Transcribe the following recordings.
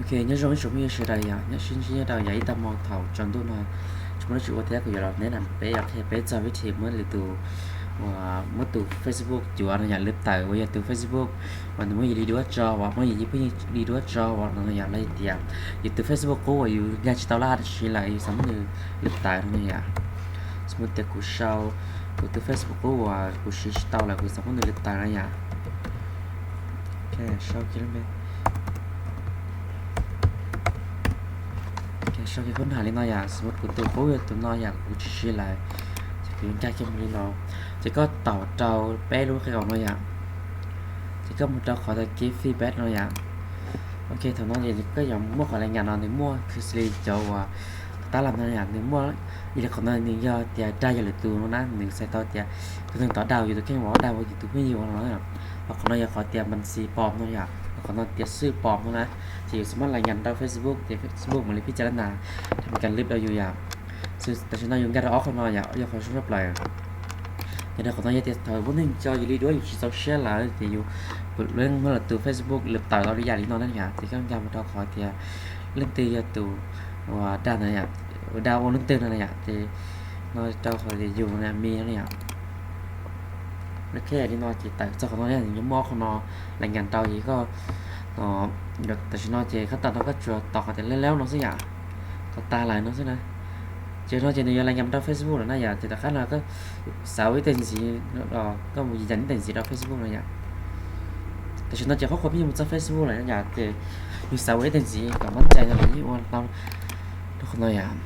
Ok, nyob zoo ib tsoom phooj ywg sawv daws yom, nyob sib ntsib nyob rau yav ib tag hmo thaum tsaus ntuj no, tsis muaj dab tsi ua thiab kuv yuav los neb na peb yog qhia peb txog vib thim muab lwm tus, muab tus Facebook cuav no yom, lwm tawm uas yog tus Facebook uas nws muab yus li duab tso, uas muab yus phooj ywg li duab tso uas no yom, los yog tias yus tus Facebook qub uas yus nkag tsis tau laj dab tsi lawm yus xav muab nws lwm tawm no yom. Xav muab tias kuv sau kuv tus Facebook qub uas kuv siv tsis tau lawm kuv xav muab nws lwm tawm no yom. Sau sau kiag khaub ncaws li no yom, xav muab kuv tus qub yog tus no yom, kuv tsis siv lawm, ces kuv yuav nkag kiag mus li no, ces koj taum rau peb lub qhov no yom, ces koj mus rau qhov tias give feedback no yom. Ok, thaum no ces koj yuav muaj qhov lais nyas no nws muaj xws li cov uas tab lam no yom, nws muaj ib li qhov no nws yog tias dag yog lwm tus no na, nws txhais tau tias tus neeg tod dag yus tus kheej uas dag yus tus phooj ywg no, ho qhov no yog qhov tias mas xis pom no yom, ho qhov no tias xwj pom no na. Ces yus xav muab lais nyas rau Facebook ces Facebook mam li phib cai lab nas tham kas lwm rau yus yom. Tam sim no yus nkag rau ob qhov no yom, yog qhov zoo tshaj plaws. Ces rau qhov no yog tias thaum muaj neeg nco yus li duab yus tsis txaus siab lawm ces yus puav leej muab lawv tus Facebook lwm tawm tau li yam li no na yom, ces koj nkag mus rau qhov tias leej twg yog tus uas dag ntawd, dag ua leej twg no na yom, ces no rau qhov tias yus na me no yom. Ok, li no ces tawm txog qhov no nws yuav muaj qhov no lais nyas rau ces koj, tam sim no ces koj tau no koj tsuas tos qhov tias leb leb no xwb yom, tau tag lawm no xwb na. Ces no ces nws yuav lais nyas rau Facebook lawm na yom, ces tom qab no koj xav ua ib teg ntxiv, koj mus yam ib teg ntxiv rau Facebook no yom. Tam sim no ces qhov qhuav pib mus txog Facebook lawm yom, ces yus xav ua ib teg ntxiv kom mab cai no los yeej ua tau rau qhov no yom.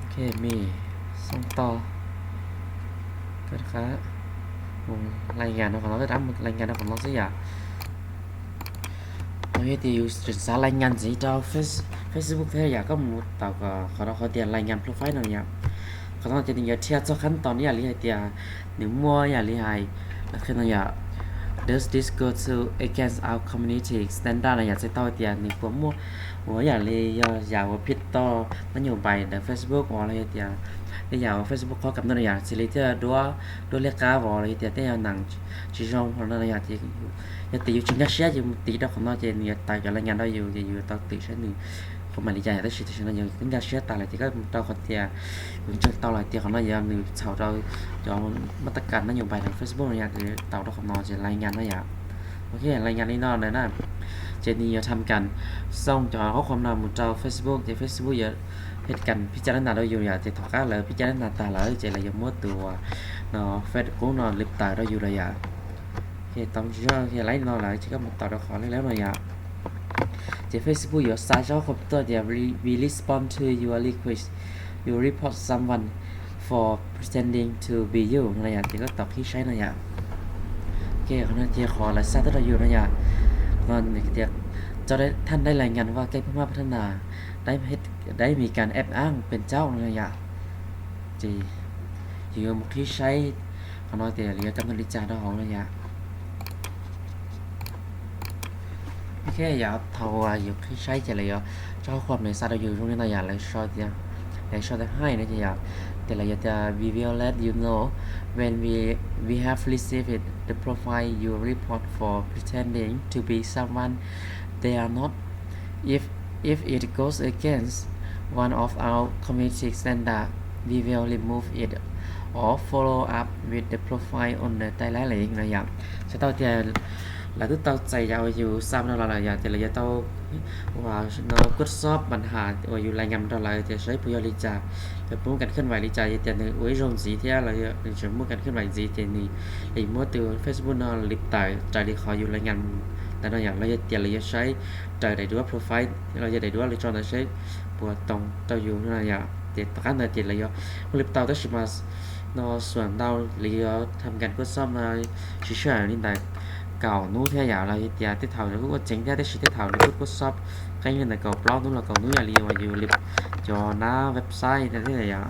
Ok, me xooj toj, koj rov qab mus lais nyas rau qhov no, koj rov qab mus lais nyas rau qhov no xwb yom. Yog tias yus tseem xav lais nyas ntxiv rau Facebook thiab yom, koj mus taum kom qhov no qhov tias lais nyas profile no yom. Qhov no ces nws yuav dhia txog qhab tos no yam li hais tias nws muaj yam li hais, qhia no yom, does this go to against our community standard no yom, txhais tau tias nws puas muaj ua yam li yog yam uas phim toj nab nyuj npais ntawm Facebook uas los yog tias tej yam uas Facebook qhov kam no yom, xws li tej duab, duab liab qab uas los yog tias tej yam neeg tsis zoo no yom. Yog tias yus tsis nkag siab ces mus tiv rau qhov no ces nws yuav tawm cov lais nyas rau yus ces yus tau twm saib nws qhuav mam li cas yom. Tab sis tam sim no yog twb nkag siab tas lawm ces koj mus rau qhov tias yus ntseeg tau lawm tias qhov no yog nws txhaum rau cov mab tab kas nab nyuj npais ntawm Facebook no yom, ces taum rau qhov no ces lais nyas no yom. Ok, lais nyas li no ntawd na, ces nws yuav tham kas xooj cov qhov no mus rau Facebook ces Facebook yuav phib kas phib cai lab nas rau yus yom, ces thaum qab lawv phib cai lab nas tas lawm ces lawv yuav muab tus no Facebook qub no lwm tawm rau yus lawm yom. Tau tsis yog laiv no lawm ces koj mus taum rau qhov leb leb no yom. Ces Facebook yuav xa zog qhov tuaj tias we respond to your request, you report someone for pretending to be you no yom, ces koj taum qhib saib no yom. Ok, qhov no ces qhov lawv xa tuaj rau yus no yom. Qhov no tias cho thanh đáy lais ngăn và gây mất mặtพัฒนา đã bị can ép ăn pên cháo no yom. Ces yus yuav mus qhib saib qhov no tias lawv yuav coj mus li cas rau hauv no yom. Ok, yog thaum yus qhib saib ces lawv yuav tso qhov no xa rau yus zoo li no yom, lawv sau tias, lawv sau tias hi no ces yom, ces lawv yuav tias we will let you know when we we have received the profile you report for pretending to be someone they are not. If if it goes against one of our community standard, we will remove it or follow up with the profile owner directly no yom. Txhais tau tias lawv twb tau txais yam uas yus xa no los lawm yom, ces lawv yuav tau ua no kuj xob pab has uas yus lais ngam rau lawv tias saib puas yog li cas, lawv puas muaj kas khwb vais li cas. Yog tias nws ua ib zaug ntxiv thiab los nws tseem muaj kas khwb vais ntxiv ces nws yuav muab tus Facebook no lwm tawm raws li qhov yus lais ngam ntawd no yom, los yog tias lawv yuav saib raws daim duab profile los yog daim duab lawv tso ntawd saib puas tau rau yus no yom. Ces tom qab ntawd ces lawv yuav muaj lwm tau tab sis mas no xuam ntau lawv yuav tham kas kuj xob no siv sij hawm li ntawm kaum hnub thiab yom, los yog tias tej thaum nws kuj ua tseev thiab tab sis tej thaum nws kuj kuj xob qeeb li ntawm kaum plaub hnub los kaum hnub yam li uas yus li cov nab website thiab yom.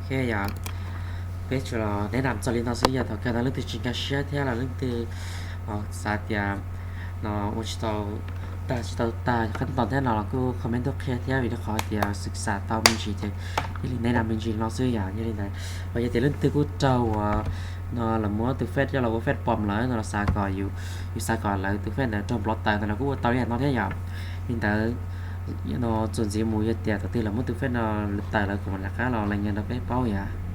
Ok yom, peb tsuas los neb nam txog li no xwb, yog thaum kawg no leej twg tsis nkag siab thiab los leej twg xav tias no ua tsis tau tag tsis tau tag qhab tos thiab no los kuj comment tuaj qhia thiab, vim rau qhov tias xwm xam tau me ntsis ces thiaj li neb nam me ntsis no xwb yom. Yog li ntawd, uas yog tias leej twg kuj raug uas no lawv muab tus fej coj los ua fej pom lawm no los xav kom yus, yus xav kom lawv tus fej ntawd raug nplov tawm ntawd los kuj ua tau li no thiab yom. Li ntawd no txuas ntxiv mus yog tias thaum twg lawv muab tus fej no tawm lawm kuv mam rov qab los lees yam rau peb paub yom.